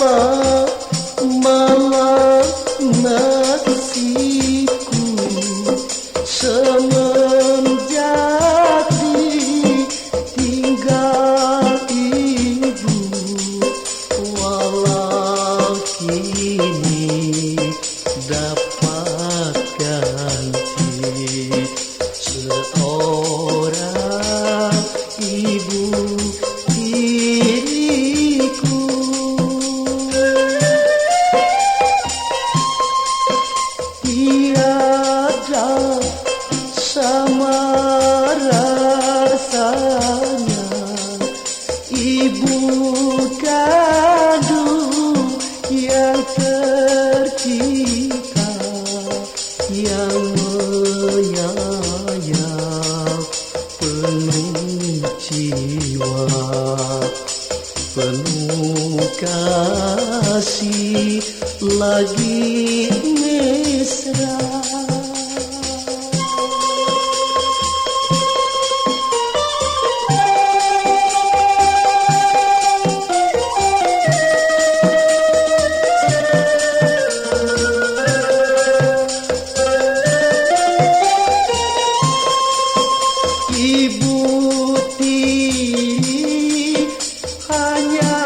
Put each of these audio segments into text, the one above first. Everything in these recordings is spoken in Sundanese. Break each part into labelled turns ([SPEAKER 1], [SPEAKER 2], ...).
[SPEAKER 1] Betapa malang nasibku semenjak ditinggal ibu, walau kini dapat ganti seorang ibu tiriku. Tiada sama rasanya ibu kandung yang tercinta, yang menyayat penuh jiwa, penuh kasih lagi mesra. Ibu tiri hanya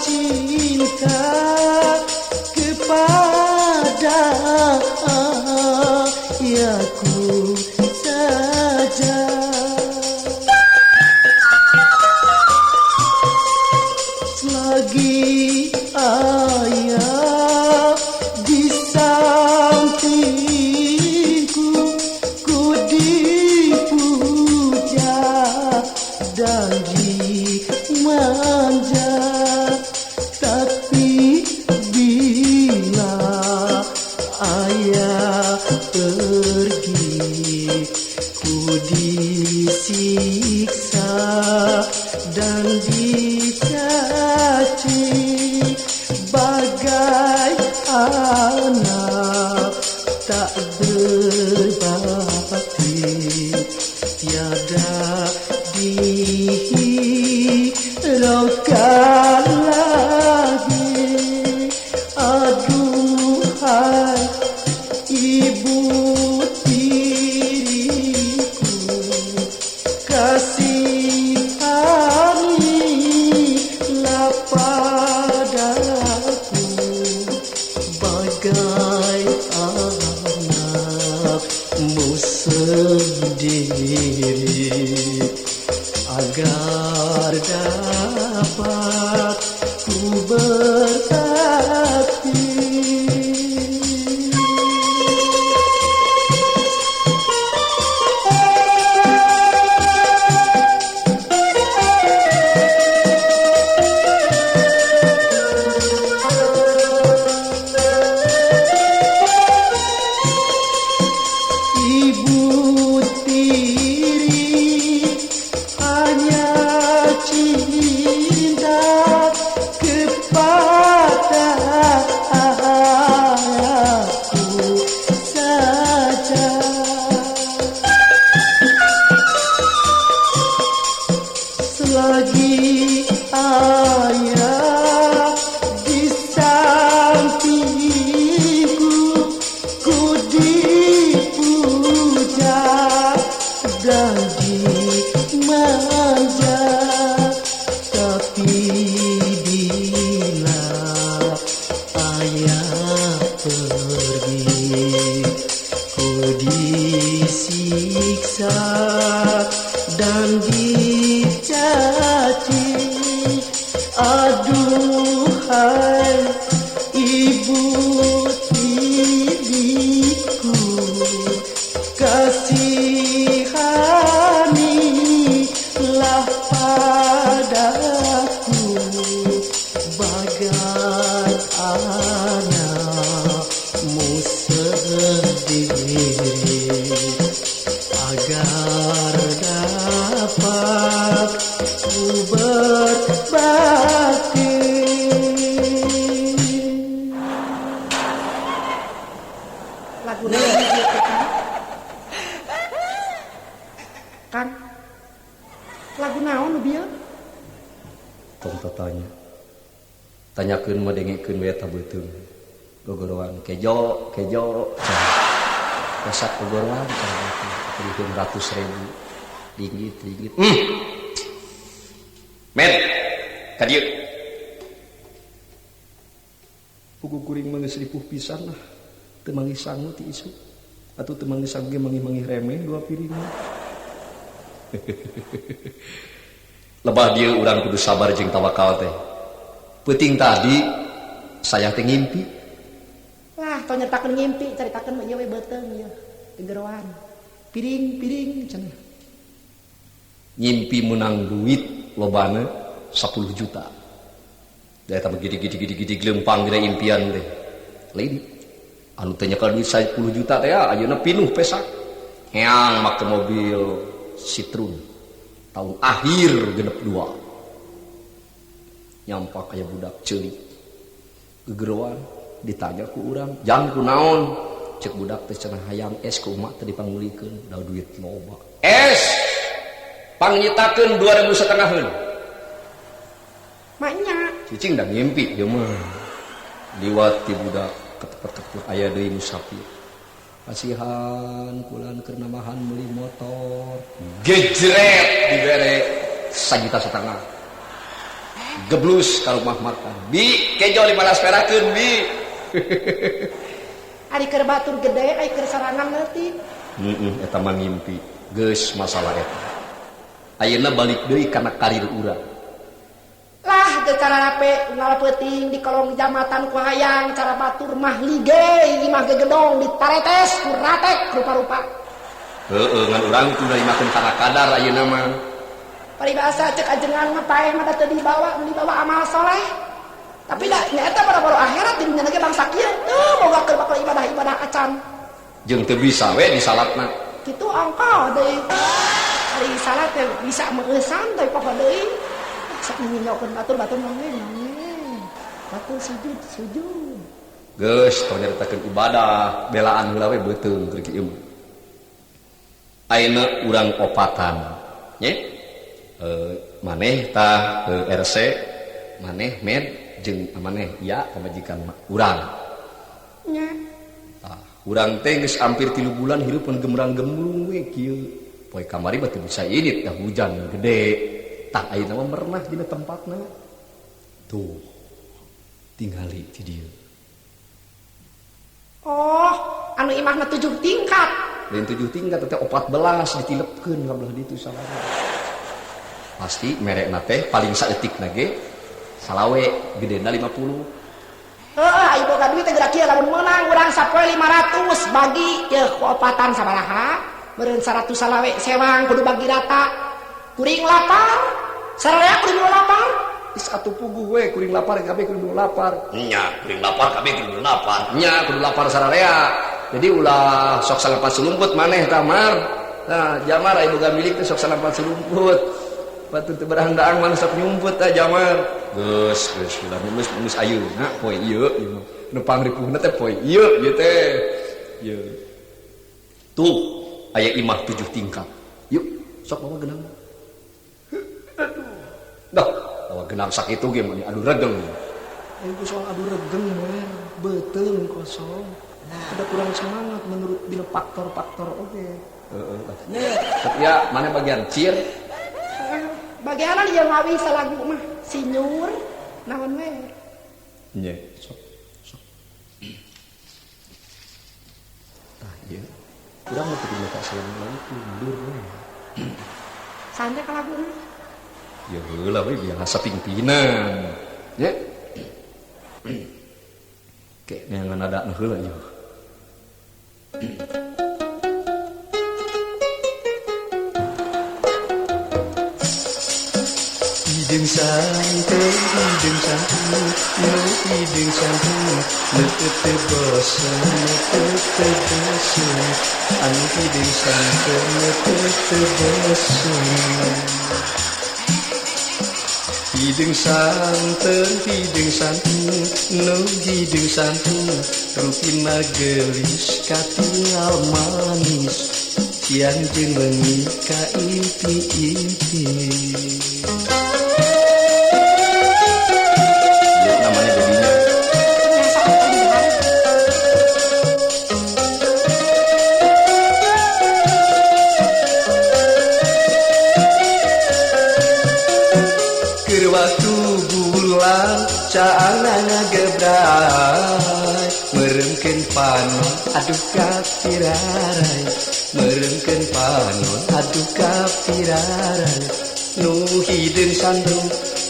[SPEAKER 1] cinta kepada ayahku saja. Selagi ayah di sampingku, ku dipuja dan dimanja. Tapi bila ayah pergi, ku disiksa dan dicaci bagai anak tak berbakti. Tiada dihiraukan lagi. Aduhai ibu tiriku, kasihanilah padaku bagai anakmu sendiri, agar dapat ku berbakti. Ibu tiri hanya cinta kepada ayahku saja. Selagi ayah di sampingku, ku dipuja dan dimanja. Tapi bila ayah pergi, ku disiksa dan dicaci. Aduhai ibu tiriku, kasihanilah padaku bagai anakmu sendiri, agar dapat ku berbakti.
[SPEAKER 2] Lagu naon ieu teh, Kang? Kang, lagu naon nu bieu?
[SPEAKER 1] Tong tatanya.
[SPEAKER 3] Tanyakeun mah dengekeun we eta beuteung. Gogoroan kejo, kejo. Pesak gogoroan cenah ratus ribu. Ringgit, ringgit. Men, ka dieu. Pugu kuring mah geus ripuh pisan lah. Teu manggih sangu ti isuk. Atuh teu manggih sangu ge manggih-manggih remeh dua piring. Lebah dieu urang kudu sabar jeung tawakal teh. Peuting tadi saya teh ngimpi.
[SPEAKER 2] Lah, tong nyeritakeun ngimpi, caritakeun mah ieu we beuteung ieu. Gegeroan.
[SPEAKER 3] Piring-piring cenah. Ngimpi menang duit lobana 10 juta. Da eta mah gidi-gidi-gidi-gidi glempang dina impian teh. Lain anu teh nyekel duit 10 juta teh ayeuna pinuh pesak. Heang make mobil Citroen. Tahun akhir genep 2. Nyampak aya budak ceurik. Gegeroan ditanya ku urang, "Jang kunaon?" Cek budak teh cenah hayang es ku umak teh dipangulikeun, da duit loba. Es pangnyitakeun 2000 setengaheun.
[SPEAKER 2] Maknya
[SPEAKER 3] cicing da ngimpi ieu mah. Liwat ti budak ketepet-ketepet aya deui musafir. Kasihan kulan keur namahan meuli motor. Gejret dibere 1,5 juta. Geblus ka rumah makan. Bi, kejo 15 perakeun bi.
[SPEAKER 2] Ari keur batur gede, ari keur sarangan leutik.
[SPEAKER 3] Heeh, eta mah ngimpi. Geus masalah eta. Ayeuna balik deui kana karir urang.
[SPEAKER 2] Lah, geus cara rape unggal peuting di kolong jamatan ku hayang cara batur mah lige imah gegedong ditaretes ku ratek rupa-rupa.
[SPEAKER 3] Heeh, ngan urang kudu narimakeun kana kadar ayeuna mah.
[SPEAKER 2] Paribasa cek ajengan mah paeh mah teu dibawa, dibawa amal soleh. Tapi da nya eta boro-boro akhirat di dunya ge bangsa kieu teu boga keur bakal ibadah-ibadah acan.
[SPEAKER 3] Jeung teu bisa we di salatna.
[SPEAKER 2] Kitu ongkoh deui. Ari salat teh bisa meungeusan teh poho deui. Sok nginyokeun batur-batur mah we. Batur sujud sujud.
[SPEAKER 3] Geus tong nyaritakeun ibadah, belaan heula we beuteung keur kieu mah. Ayeuna urang opatan nya. Maneh tah RC, maneh med jeung maneh ya pamajikan urang.
[SPEAKER 2] Nya.
[SPEAKER 3] Tah, urang teh geus hampir 3 bulan hirup mun gemrang-gemblung we kieu. Poe kamari mah teu bisa init dah hujan gede. Tah ayeuna mah merenah dina tempatna. Tuh. Tingali ti dieu.
[SPEAKER 2] Oh, anu imahna 7 tingkat.
[SPEAKER 3] Lain 7 tingkat teh 14 ditilepkeun ka belah ditu sabaraha. Pasti merekna teh paling saeutikna ge salawe gedena 50.
[SPEAKER 2] Heeh, ai boga duit teh geura kieu lamun meunang urang sapoe 500 bagi yeuh ku opatan sabaraha? Meureun 100 salawe sewang kudu bagi rata. Kuring lapar, sararea kuring lapar.
[SPEAKER 3] Geus atuh puguh we kuring lapar kabeh kudu lapar. Nya, kuring lapar kabeh kudu lapar. Nya, kudu lapar sararea. Jadi ulah sok salampat sulumput maneh tah Mar. Nah, jamar ai boga milik teh sok salampat sulumput. Batu teu berang daang mana sok nyumput tah jamar. Geus, geus ulah geus geus ayeuna poe ieu ieu mah. Nu pangripuhna teh poe ieu ieu teh. Ieu. Tuh, aya imah 7 tingkat. Yuk, sok bawa genang. Aduh. Dah, bawa genang sakitu ge mah adu regeng.
[SPEAKER 1] Ayo soal adu regeng mer, beuteung kosong. Ada kurang semangat menurut dina faktor-faktor oge.
[SPEAKER 3] Heeh. Sok ya, mana bagian cir?
[SPEAKER 2] Bagianan ieu ngawi salagu mah sinyur naon we.
[SPEAKER 3] Nya, sok sok. Tah ieu. Urang mah teu minta assalamualaikum mundur we.
[SPEAKER 2] Santai ka laguna.
[SPEAKER 3] Ya heula we biasa pingpinan. Nya. Ke neangan nada heula ieu.
[SPEAKER 1] Hideung santen, hideung santen, nu hideung santen, nu teu bosen, nu teu bosen, anu hideung santen, nu teu bosen. Hideung santen, nu hideung santen, rupina geulis katingal manis, siang jeung leungit kaimpi-impi.
[SPEAKER 3] Namanya caangna ngagebrai meremkeun panon aduh kapirarai meremkeun panon aduh kapirarai nu hideung sandung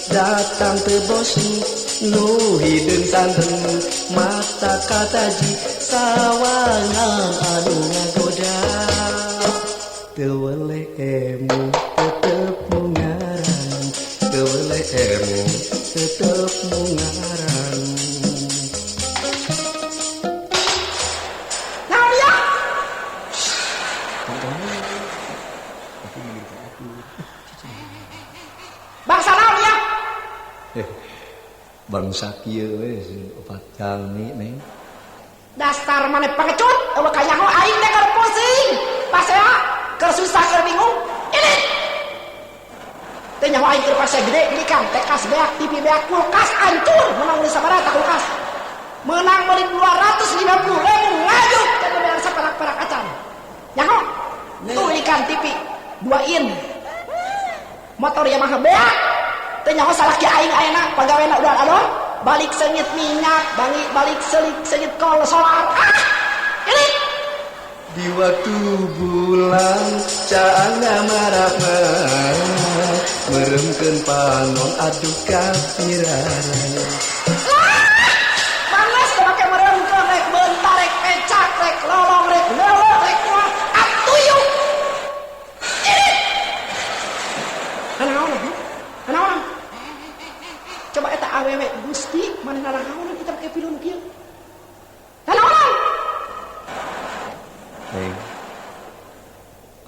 [SPEAKER 3] datang teu bosen nu hideung sandung mata kataji sawangan anu ngagoda teu weleh emu tetep mungaran teu weleh emu tetep mungaran.
[SPEAKER 2] Naon ya? Bangsa naon ya?
[SPEAKER 3] Bangsa kieu we opat jalmi neng.
[SPEAKER 2] Dasar maneh pengecut, eueuh kanyaho aing teh keur pusing. Pasea keur susah keur bingung. Ini. Teh nyaho aing keur pasea gede gini kan, tekas beak, TV beak, kulkas hancur, menang meuli sabaraha kulkas. Menang meuli 250.000 ngajuk teh bebean saparak-parak acan. Nyaho. Tuh ikan TV 2 in. Motor Yamaha beak. Teh nyaho salaki aing ayeuna pagawena udah adon, balik sengit minyak, balik sengit kol solar. Ah! Ini
[SPEAKER 3] di waktu bulan caangna marahmat meremkeun panon aduh kapirarai.
[SPEAKER 2] Lah! Manggas teu make meremkeun rek beuntar rek pecak rek lolong rek leuleuh rek kuah atuyuk. Ini. Naon? Naon? Coba eta awewe Gusti manehna naon kita make film kieu. Naon?
[SPEAKER 3] Neng,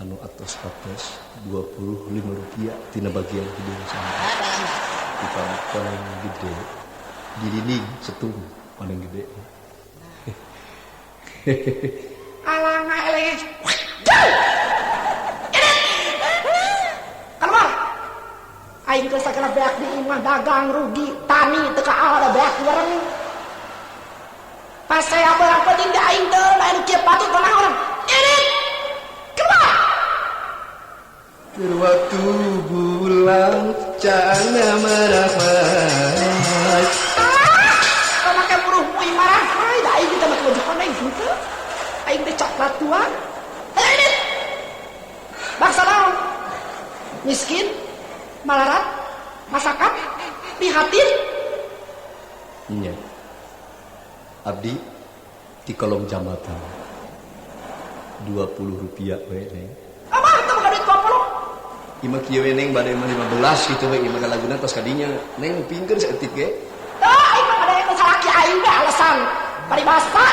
[SPEAKER 3] anu atos-atos 25 rupiah tina bagian hideung sampah. Di paling gede, di dinding setung paling gede.
[SPEAKER 2] Alanga eleh. Jauh. Ini. Keluar. Aing geus sagala beak di imah dagang rugi, tani teu kaala da beak bareng. Pas saya barang penting di aing teu lain kieu patut tenang orang. Ini. Keluar.
[SPEAKER 3] Keur waktu bulan caangna marahmat.
[SPEAKER 2] Ah, kau make buruh mui marah, mah da aing teh make baju koneng henteu. Aing teh coklat tua. Hei, ini. Bangsa naon? Miskin, malarat, masakan, prihatin.
[SPEAKER 3] Nya. Abdi di kolong jambatan. 20 rupiah we neng.
[SPEAKER 2] Abah teu boga duit 20.
[SPEAKER 3] Ima kieu we neng bade mah 15 gitu we imah laguna tos kadinya. Neng pingkeun saeutik ge.
[SPEAKER 2] Tah aing mah bade ku salaki aing teh alasan. Paribasa.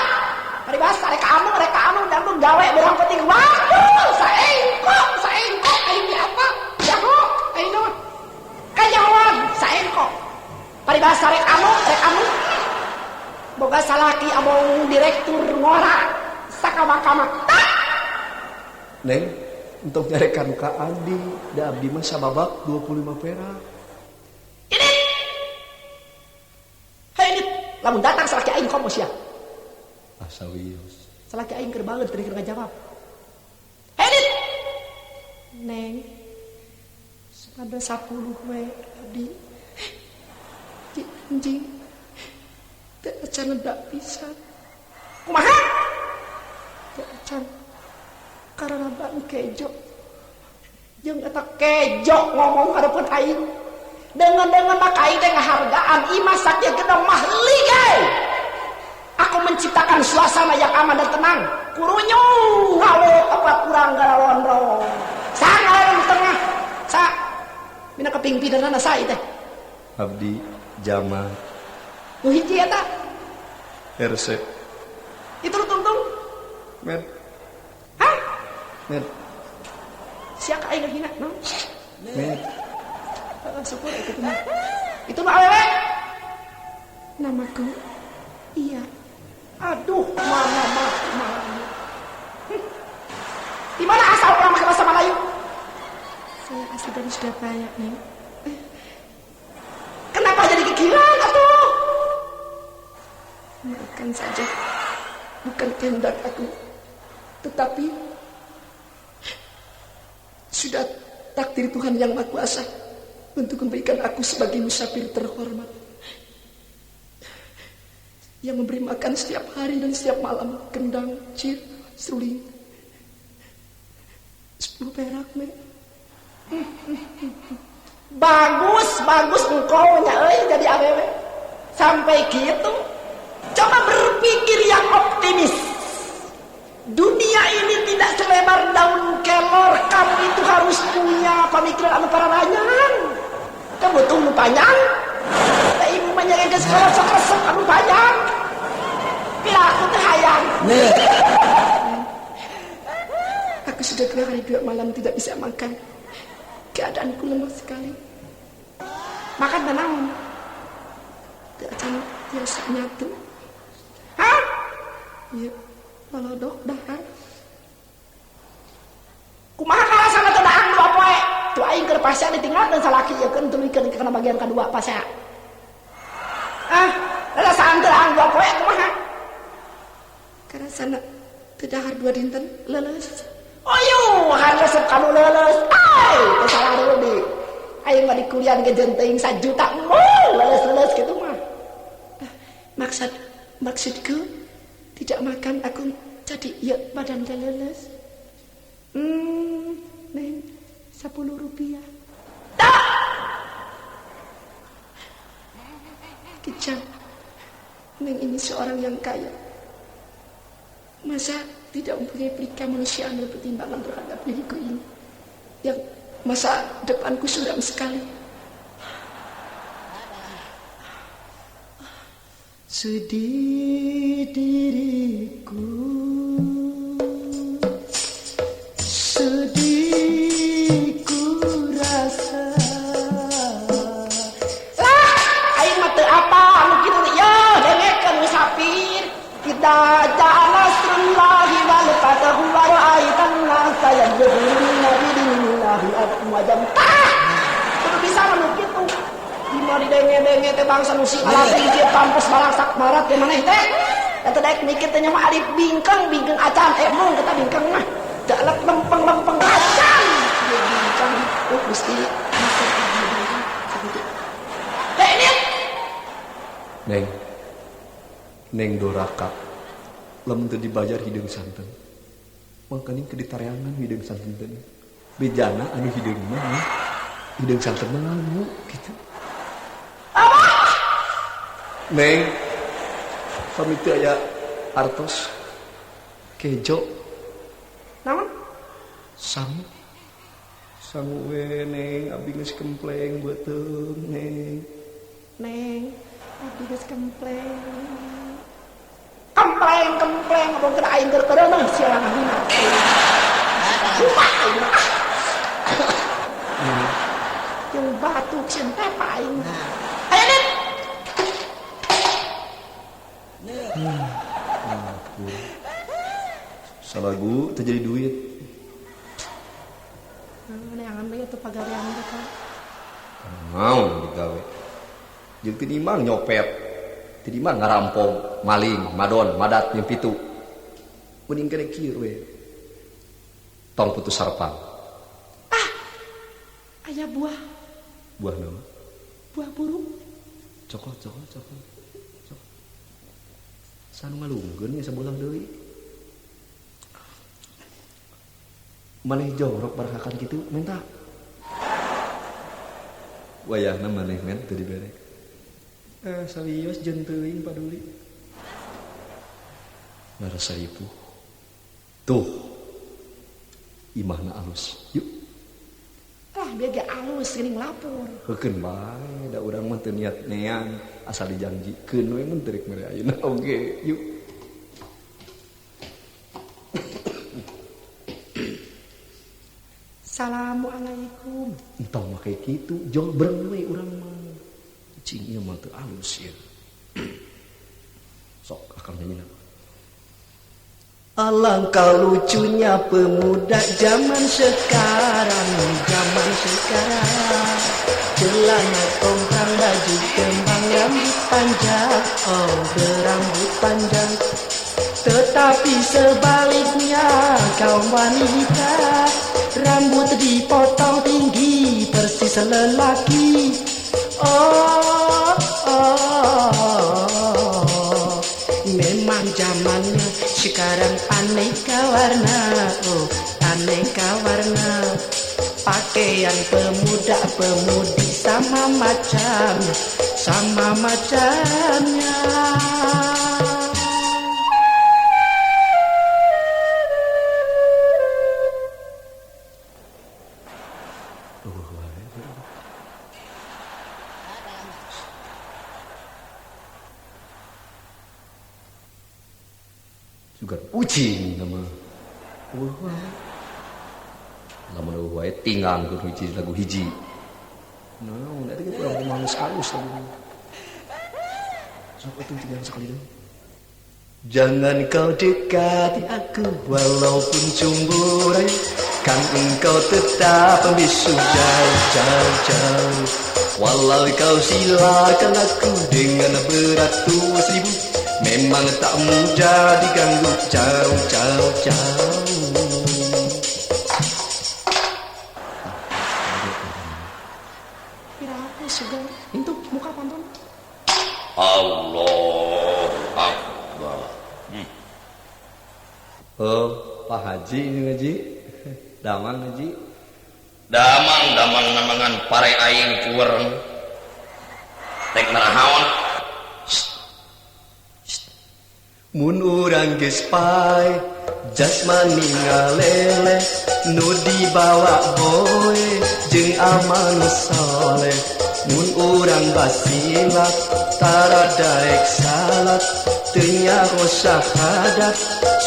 [SPEAKER 2] Paribasa rek anu dan gawe berang penting. Waduh, saengkok, saengkok aing di apa? Jago aing mah. Kanyahoan saengkok. Paribasa rek anu, rek anu. Boga salaki abong direktur ngora sakama-kama.
[SPEAKER 3] Neng, untuk nyarekan ka Andi, da abdi mah sababak 25 perak.
[SPEAKER 2] Ini. Hei ini, lamun datang salaki aing komo sia.
[SPEAKER 3] Ah sawios.
[SPEAKER 2] Salaki aing keur baleut teu keur ngajawab. Hei ini. Neng. Ada 10 we abdi. Anjing. Teu acan ndak pisan. Kumaha? Teu acan. Karena ban kejo. Jeung eta kejo ngomong hareupeun aing. Dengan-dengan maka aing teh ngahargaan imah sakieu gedong mah ligai. Aku menciptakan suasana yang aman dan tenang. Kurunyu hawe opat kurang garalondro. Sangar di tengah. Sa mina kepingpinanana sa teh.
[SPEAKER 3] Abdi jama.
[SPEAKER 2] Nu hiji eta.
[SPEAKER 3] RC.
[SPEAKER 2] Itu tungtung.
[SPEAKER 3] Med.
[SPEAKER 2] Hah?
[SPEAKER 3] Med.
[SPEAKER 2] Sia ka aing ngahina naon?
[SPEAKER 3] Med.
[SPEAKER 2] Syukur itu mah. Itu mah awewe. Namaku iya. Aduh, mama mama. Di mana asal orang pakai bahasa Melayu?
[SPEAKER 4] Saya asli dari Surabaya, Neng.
[SPEAKER 2] Kenapa jadi kegilaan atuh?
[SPEAKER 4] Maafkan saja. Bukan kehendak aku. Tetapi sudah takdir Tuhan Yang Maha Kuasa untuk memberikan aku sebagai musafir terhormat. Yang memberi makan setiap hari dan setiap malam. Kendang, cir, seruling. 10 perak, Nek.
[SPEAKER 2] Bagus, bagus engkau nya euy jadi awewe. Sampai gitu. Coba berpikir yang optimis. Dunia ini tidak selebar daun kelor. Kamu itu harus punya pemikiran anu pararanyang. Kamu tuh nu panjang. Da ibu mah nya geus kolot sok resep anu panjang. Pira aku teh hayang.
[SPEAKER 4] Aku sudah 2 hari 2 malam tidak bisa makan. Keadaanku lemah sekali.
[SPEAKER 2] Makan teh naon?
[SPEAKER 4] Teu acan tiasa nyatu.
[SPEAKER 2] Hah?
[SPEAKER 4] Iya, lolodok dahar.
[SPEAKER 2] Kumaha karasana teh daang 2 poe? Tuh aing keur pasea ditinggalkeun salaki ieu keun tuluykeun kana bagian kadua pasea. Ah, rasaan teh daang 2 poe kumaha?
[SPEAKER 4] Karasana teu dahar 2 dinten leuleus.
[SPEAKER 2] Oyuh, hari resep kamu leuleus. Ai, teu salah deui. Aing mah di kuliah ge jeung teuing 1 juta embung leuleus-leuleus kitu mah.
[SPEAKER 4] Maksudku tidak makan aku jadi ya badan teh leuleus. Neng, 10 rupiah.
[SPEAKER 2] Tak.
[SPEAKER 4] Kejam. Neng ini seorang yang kaya. Masa tidak mempunyai perikemanusiaan dan pertimbangan terhadap diriku ini. Yang masa depanku suram sekali. Sedih diriku, sedih ku rasa.
[SPEAKER 2] Lah, aing mah teu apa anu kitu teh. Yo, dengekeun musafir. Idza jaa nasrullahi wal fathu wa ra'aitan nasa yadkhuluna fi dinillahi afwajan. Tah! Kudu bisa anu kitu. Di mana didenge-denge teh bangsa nu si alat tinggi kampus balangsak barat teh maneh teh. Eta daek mikir teh nya mah alif bingkeng, bingkeng acan mung kita bingkeng mah. Dalek lempeng-lempeng acan. Ieu bingkeng. Oh Gusti. Teh ini.
[SPEAKER 3] Neng. Neng doraka. Lamun teu dibayar hideung santen. Mangkaning ke ditareangan hideung santen teh. Bejana anu hideung mah hideung santen mah ngalmu gitu.
[SPEAKER 2] Apa?
[SPEAKER 3] Neng, pamit teu aya artos kejo.
[SPEAKER 2] Naon?
[SPEAKER 3] Sangu. Sangu we Neng, abdi geus kempleng beuteung Neng.
[SPEAKER 4] Neng, abdi geus kempleng.
[SPEAKER 2] Kempleng, kempleng, ngomong kena aing keur keureuneuh sia ngahina. Kumaha aing mah? Jeung batuk sieun teh pa aing. Ayo Dit.
[SPEAKER 3] Salagu teu jadi duit.
[SPEAKER 4] Neangan deui atuh pagawean teh ka.
[SPEAKER 3] Mau digawe. Jeung teu nimang nyopet. Teu nimang ngarampok, maling, madon, madat jeung pitu. Mending kene kieu we. Tong putus harapan.
[SPEAKER 4] Ah. Aya buah.
[SPEAKER 3] Buah naon?
[SPEAKER 4] Buah burung.
[SPEAKER 3] Cokot, cokot, cokot. Cokot. Sanu ngalungkeun nya sabolang deui. Maneh jorok barakakan kitu menta. Wayahna maneh men teu dibere. Serius jeung teuing paduli. Ngarasa ripuh. Tuh. Imahna alus. Yuk.
[SPEAKER 2] Ah, biar ge alus geuning lapor.
[SPEAKER 3] Heukeun bae da urang mah teu niat neang asal dijanjikeun we mun teu rek mere ayeuna oge. Yuk.
[SPEAKER 4] Assalamualaikum.
[SPEAKER 3] Entong make kitu, jol breng we urang mah. Cing ieu mah teu alus ieu. Sok akang nyanyi.
[SPEAKER 1] Alangkah lucunya pemuda zaman sekarang, zaman sekarang. Celana tongkang, baju kembang, rambut panjang, oh berambut panjang. Tetapi sebaliknya kaum wanita, rambut dipotong tinggi persis lelaki. Oh, oh, oh, oh.
[SPEAKER 4] macamnya. Sekarang aneka warna, oh aneka warna. Pakaian pemuda-pemudi sama macamnya, sama macamnya.
[SPEAKER 3] Juga ucing sama. Lamun eueuh wae tinggang kudu hiji lagu hiji.
[SPEAKER 1] Naon eta ge kurang kumaha geus alus lagu. Sok atuh tinggal sekali deui.
[SPEAKER 3] Jangan kau dekati aku walaupun cemburu, kan engkau tetap membisu jauh jauh jauh. Walau kau silakan aku dengan beratus ribu, memang tak mudah diganggu jauh jauh jauh.
[SPEAKER 4] Piraku sugan itu muka pantun.
[SPEAKER 5] Allah Akbar.
[SPEAKER 3] Oh, Pak Haji ini ngaji. Damang ngaji.
[SPEAKER 5] Damang damang namangan pare aing kuwereng. Rek narahaon.
[SPEAKER 3] Mun urang geus pae, jasmani ngalele, nu dibawa boe jeung amal soleh. Mun urang basilap, tara daek salat, teu nyaho syahadat,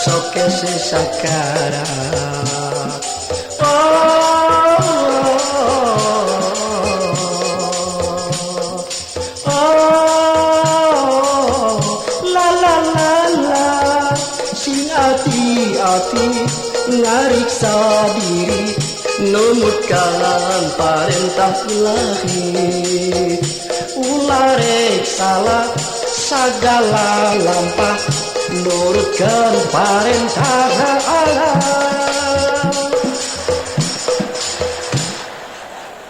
[SPEAKER 3] sok hese sakarat. Oh, oh, oh, la la la la, sing ati-ati ngariksa diri, numutkan parentah ilahi. Ulah rek salah sagala lampah, nurutkan parentah Allah.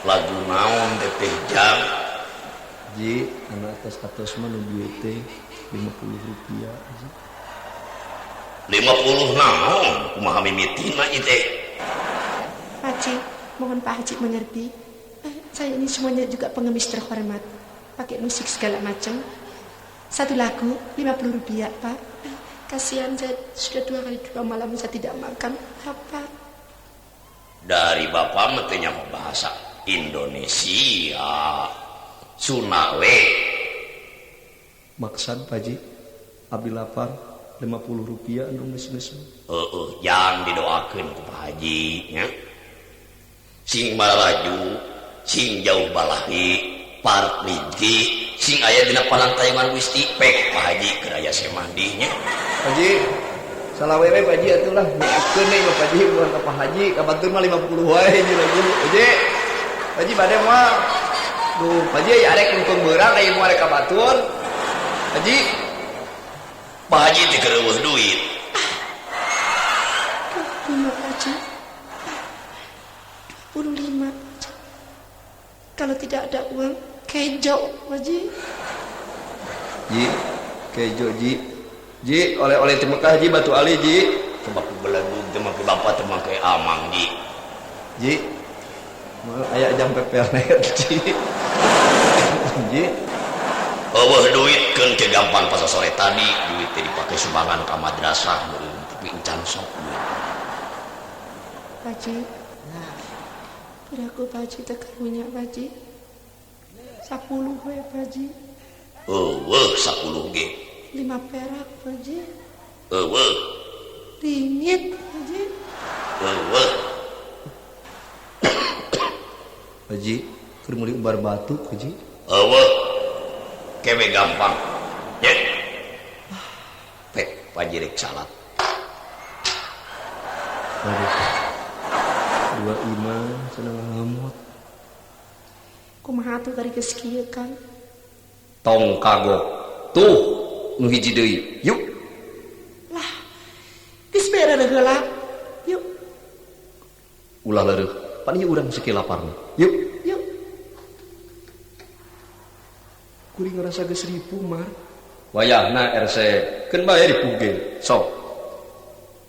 [SPEAKER 5] Lagu naon teteh jang?
[SPEAKER 1] Ji, anak atas-atas mah nu duit teh 50 rupiah.
[SPEAKER 5] 50 naon? Kumaha mimitina ieu teh?
[SPEAKER 4] Pak Haji, mohon Pak Haji mengerti. Saya ini semuanya juga pengemis terhormat. Pakai musik segala macam. Satu lagu 50 rupiah, Pak. Kasihan saya sudah 2 kali 2 malam saya tidak makan. Apa?
[SPEAKER 5] Dari bapak mah teu nyaho bahasa Indonesia. Sunda we.
[SPEAKER 1] Maksad Pak Haji, abdi lapar 50 rupiah anu geus-geus.
[SPEAKER 5] Heeh, jang didoakeun ku Pak Haji nya. Sing maraju, sing jauh balahi, parek rizki, sing aya dina palangtayangan Gusti pek Pak Haji keur aya semah di nya.
[SPEAKER 3] Pak Haji, salah we Pak Haji atuh lah, nyekeun deui Pak Haji bukan ka Pak Haji, ka batur mah 50 wae hiji lagu. Pak Haji, Pak Haji bade moal. Duh, Pak Haji aya arek untung beurang aya moal arek ka batur. Pak Haji,
[SPEAKER 5] Pak Haji teh keur eueuh duit.
[SPEAKER 4] 25 Pak Haji. 25. Kalau tidak ada uang, kejo, Pak Haji.
[SPEAKER 3] Ji, kejo Ji. Ji, oleh-oleh ti Mekah Ji, Batu Ali Ji.
[SPEAKER 5] Coba ku belegug teh mah ku bapak teh make amang Ji.
[SPEAKER 3] Ji. Moal aya jam pepelet Ji. Ji.
[SPEAKER 5] Eueuh duit keun ke gampang pas sore tadi, duit teh dipake sumbangan ka madrasah meureun, tapi encan sok duit.
[SPEAKER 4] Pak Haji. Piraku Pak Haji teh karunya Pak Haji. 10 we Pak Haji.
[SPEAKER 5] Eueuh 10 ge.
[SPEAKER 4] 5 perak Pak Haji.
[SPEAKER 5] Eueuh.
[SPEAKER 4] Ringgit Pak Haji.
[SPEAKER 5] Eueuh.
[SPEAKER 3] Pak Haji, keur meuli umbar batu Pak Haji.
[SPEAKER 5] Eueuh. Kewe gampang. Ye. Pek Pak Haji rek salat.
[SPEAKER 1] Aduh. 2 imah cenah ngamot.
[SPEAKER 4] Kumaha atuh bari geus kieu Kang?
[SPEAKER 3] Tong kagok. Tuh nu hiji deui. Yuk.
[SPEAKER 4] Lah. Geus bere heula. Yuk.
[SPEAKER 3] Ulah leureuh. Pan ieu urang seukeun laparna. Yuk.
[SPEAKER 4] Yuk.
[SPEAKER 1] Kuring ngerasa geus ripuh, Mar.
[SPEAKER 3] Wayahna RC keun bae dipuge. Sok.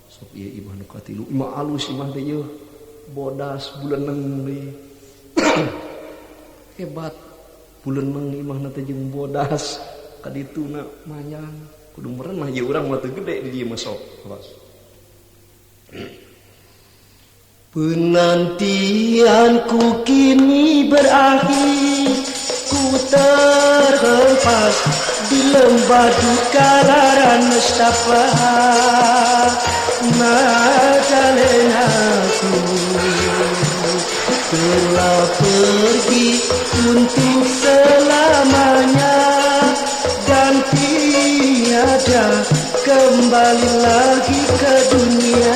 [SPEAKER 3] Sok ieu imah nu katilu, imah alus imah teh ieu. Bodas buleneng deui. Hebat. Buleneng imahna teh jeung bodas. Ka dituna manyang. Kudu merenah ieu urang mah teu gede di dieu mah sok. Awas.
[SPEAKER 1] Penantianku kini berakhir, ku terhempas di lembah duka lara nestapa. Magdalenaku telah pergi untuk selamanya dan tiada kembali lagi ke dunia.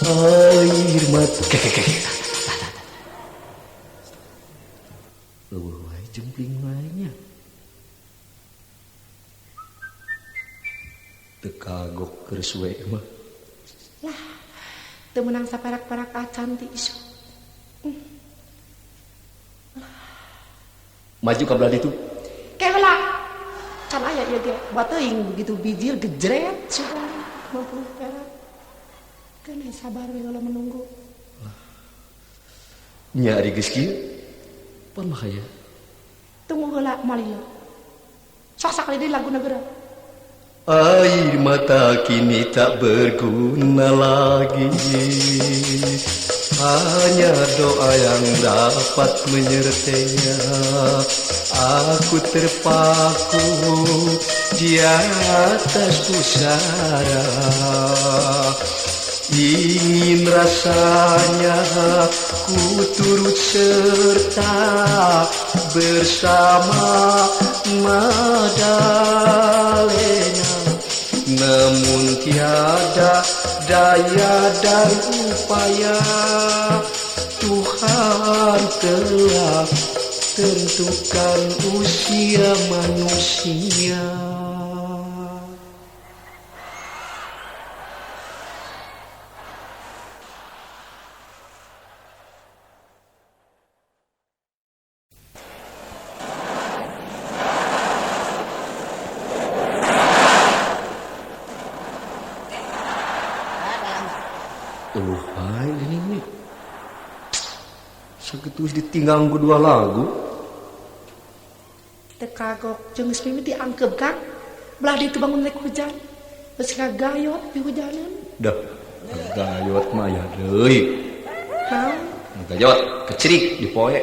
[SPEAKER 1] Air mata
[SPEAKER 3] Leuweuh wae jempling wae nya. Teu kagok keur suwe mah.
[SPEAKER 4] Lah, teu meunang saparak-parak acan ti isu.
[SPEAKER 3] Maju ka belah ditu.
[SPEAKER 4] Ke heula. Can aya ieu ge, buat teuing begitu bijil gejret sugan 50 perak. Keun sabar we heula menunggu.
[SPEAKER 3] Nya ari geus kieu. Pan bahaya.
[SPEAKER 4] Tunggu heula moal ieu. Sok sakali deui laguna geura.
[SPEAKER 3] Air mata kini tak berguna lagi, hanya doa yang dapat menyertainya. Aku terpaku di atas pusara, ingin rasanya ku turut serta bersama Magdalena. Namun tiada daya dan upaya, Tuhan telah tentukan usia manusia. Sakitu ditinggal ku dua lagu.
[SPEAKER 4] Teu kagok jeung geus mimiti angkeub Kang. Belah ditu bangun rek hujan. Geus ngagayot di hujanan.
[SPEAKER 3] Dah, ngagayot mah aya deui.
[SPEAKER 4] Naon?
[SPEAKER 3] Ngagayot kecerik di poe.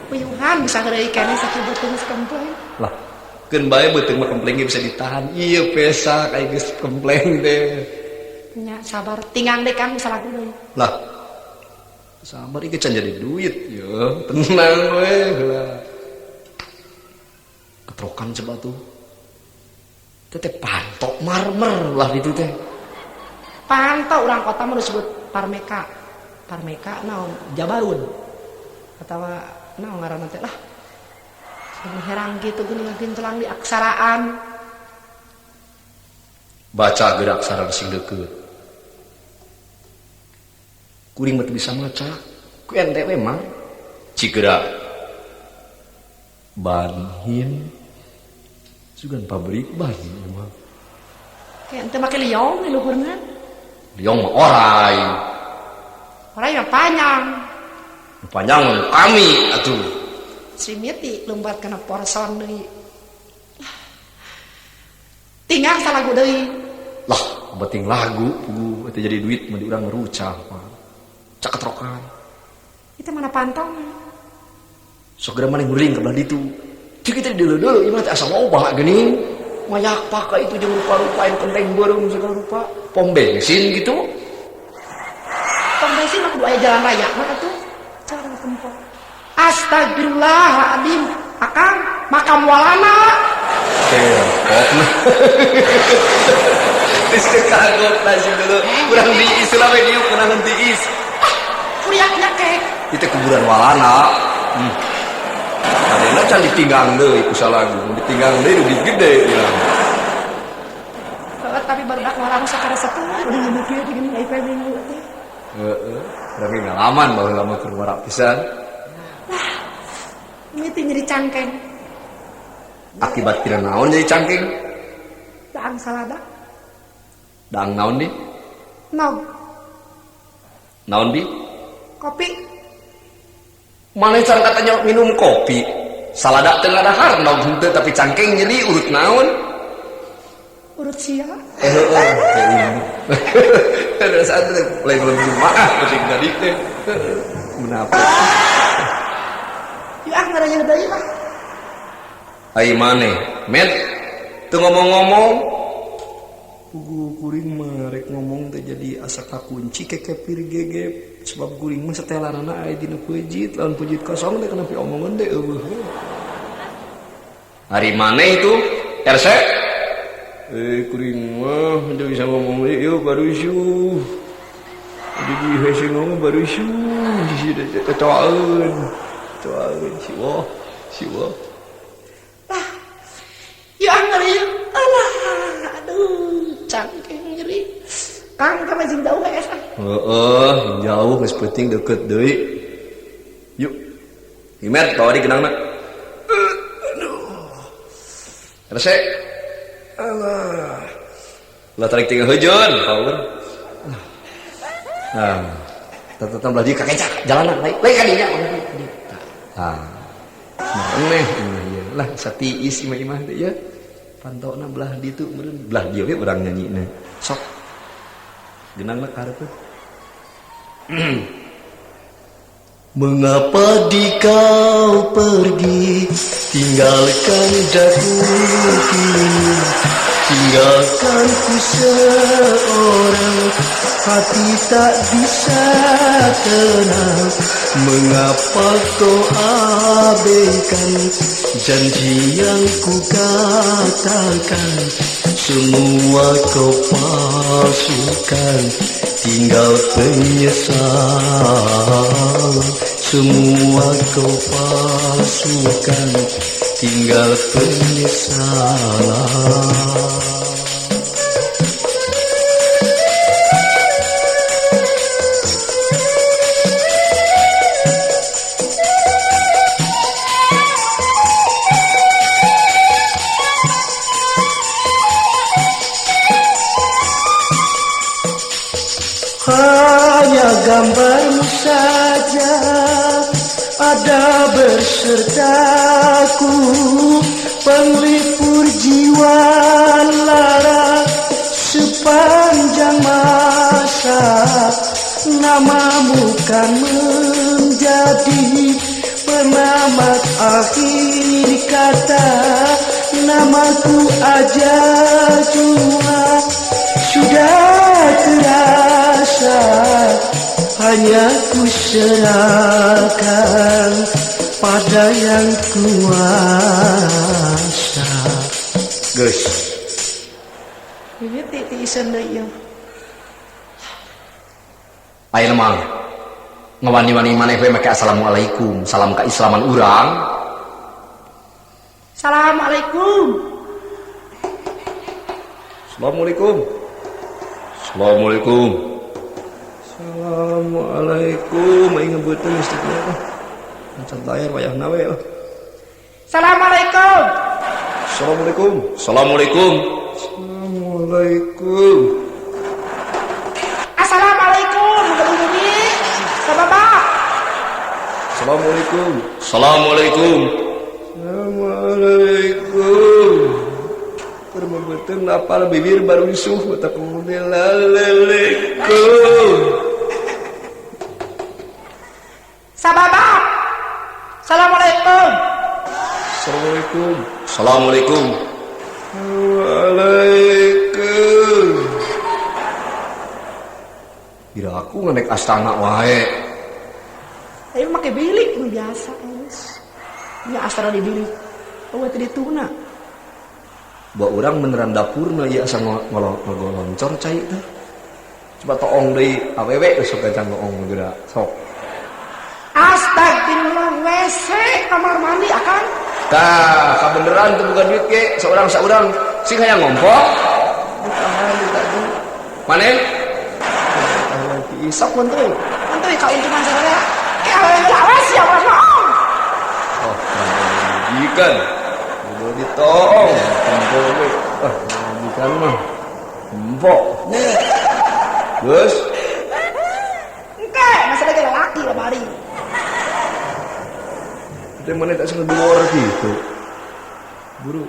[SPEAKER 4] Puyuhan bisa heureuy keneh sakieu beuteung geus kempleng.
[SPEAKER 3] Lah, keun bae beuteung mah kempleng ge bisa ditahan. Ieu pesa kayak geus kempleng teh.
[SPEAKER 4] Nya sabar tinggang deui Kang salagu deui.
[SPEAKER 3] Lah, sabar iki can jadi duit yo, tenang we heula. Ketrokan coba tuh. Teh pantok marmer lah itu teh.
[SPEAKER 4] Pantok urang kota mah disebut Parmeka. Parmeka naon? Jabarun. Atawa naon ngaranna teh lah. Sampai herang kitu geuning ngagencelang di aksaraan.
[SPEAKER 3] Baca gerak aksara sing deukeut. Kuring mah teu bisa maca. Ku ente we mah. Cigera. Banhin. Sugan pabrik ban mah.
[SPEAKER 4] Kayak ente make liong di luhurna.
[SPEAKER 3] Liong mah orai.
[SPEAKER 4] Orai mah panjang.
[SPEAKER 3] Panjang mah kami atuh.
[SPEAKER 4] Srimiti lompat kana porson deui. Tinggal salagu deui.
[SPEAKER 3] Lah, beting lagu puguh eta jadi duit mah di urang ngerucah mah. Caketrokan.
[SPEAKER 4] Itu mana pantong?
[SPEAKER 3] Sok geura maneh nguring ka belah ditu. Cik kita deuleu-deuleu ieu mah teh asa loba geuning. Mayak paka itu jeung rupa-rupa anu kenteng beureum segala rupa. Pom bensin gitu.
[SPEAKER 4] Pom bensin mah kudu aya jalan raya mah atuh. Cara tempo. Astagfirullahaladzim. Akang makam walana.
[SPEAKER 3] Kepok. Geus teu kagok lazim dulu. Urang diis lah we diuk kunaon tiis.
[SPEAKER 2] Kuriaknya kek.
[SPEAKER 3] Itu kuburan walana. Adena can ditinggang deui ku salagu. Ditinggang deui duit gede urang.
[SPEAKER 2] Heeh, tapi barudak warang sakara setengah udah nyebut kieu geuning ai minggu teh.
[SPEAKER 3] Heeh. Urang ge ngalaman baheula mah keur warak pisan.
[SPEAKER 2] Lah, mimiti nyeri cangkeng.
[SPEAKER 3] Akibat tina naon jadi cangkeng?
[SPEAKER 2] Daang salada.
[SPEAKER 3] Daang naon di?
[SPEAKER 2] Nog.
[SPEAKER 3] Naon di?
[SPEAKER 2] Kopi.
[SPEAKER 3] Mana cara katanya minum kopi? Salada teu ngadahar nog henteu tapi cangkeng nyeri urut naon?
[SPEAKER 2] Urut sia.
[SPEAKER 3] Heeh. Saat itu lain belum jumaah penting tadi teh. Munafik.
[SPEAKER 2] Yuk ah ngaranya deui lah.
[SPEAKER 3] Ai maneh, Met, teu ngomong-ngomong.
[SPEAKER 1] Pugu kuring mah rek ngomong teh jadi asa kakunci kekepir gegep sebab kuring mah setelanana aya dina peujit lawan peujit kosong teh kana omongan teh eueuh.
[SPEAKER 3] Ari maneh itu RC?
[SPEAKER 1] Kuring mah teu bisa ngomong deui ieu barusuh. Jadi hese ngomong barusuh tetoaeun. Tetoaeun si woh, si woh.
[SPEAKER 2] Lah. Ya ngeri. Alah, aduh, cangkeng nyeri. Kang ka jeung jauh geus ah.
[SPEAKER 3] Heeh, jauh geus penting deket deui. Yuk. Imet bawa di genangna. Aduh. Rese.
[SPEAKER 1] Alah.
[SPEAKER 3] Lah tarik tinggal hujan, power. Nah, tetep belah dieu kakecak jalanan lain lain ka dinya. Tah. Maneh imah ieu. Lah satiis imah-imah teh ieu. Pantona belah ditu meureun belah dieu we urang nyanyina. Sok. Genangna ka hareupeun.
[SPEAKER 1] Mengapa di kau pergi, tinggalkan daku kini, tinggalkan ku seorang, hati tak bisa tenang. Mengapa kau abaikan janji yang ku katakan, semua kau palsukan, tinggal penyesalan. Semua kau palsukan, tinggal penyesalan. Hanya gambarmu saja ada bersertaku, penglipur jiwa lara sepanjang masa. Namamu kan menjadi penamat akhir kata, namaku aja cuma sudah terasa. Hanya ku serahkan pada yang kuasa.
[SPEAKER 3] Geus.
[SPEAKER 2] Ieu teh tiiseun deui ieu.
[SPEAKER 3] Ayeuna mah ngawani-wani maneh we make assalamualaikum, salam keislaman urang.
[SPEAKER 2] Assalamualaikum.
[SPEAKER 3] Assalamualaikum. Assalamualaikum.
[SPEAKER 1] Assalamualaikum. Aing ngebeuteung geus teh. Macan layar wayahna we lah.
[SPEAKER 2] Assalamualaikum.
[SPEAKER 1] Assalamualaikum.
[SPEAKER 5] Assalamualaikum.
[SPEAKER 1] Assalamualaikum.
[SPEAKER 2] Assalamualaikum. Bumi. Bapak.
[SPEAKER 1] Assalamualaikum.
[SPEAKER 5] Assalamualaikum.
[SPEAKER 1] Assalamualaikum. Keur meubeuteng lapar bibir baru isuh mata kemudian lalalekum.
[SPEAKER 2] Sababa. Assalamualaikum.
[SPEAKER 1] Assalamualaikum.
[SPEAKER 5] Assalamualaikum.
[SPEAKER 1] Waalaikum.
[SPEAKER 3] Kira aku ngenek astana wae.
[SPEAKER 2] Ayo make bilik nu biasa geus. Nya astana di bilik. Eueuh teh dituna.
[SPEAKER 3] Bawa urang beneran dapurna ieu asa ngoloncor cai teh. Coba toong deui awewe geus sok gancang ngoong geura sok.
[SPEAKER 2] Astagfirullah WC kamar mandi akang.
[SPEAKER 3] Tah, kabeneran teu boga duit ge saurang-saurang sing hayang ngompok. Tadi. Maneh? Sok mun teuing.
[SPEAKER 2] Mun teuing kauntungan sararea. Ke awewe awas ya urang ngoong.
[SPEAKER 3] Oh, jikan. Kudu ditoong, tempo we. Ah, jikan mah. Empok. Geus.
[SPEAKER 2] Engke, masalah ge lalaki lemari.
[SPEAKER 3] Teh mana tak sengaja dua orang gitu. Buru.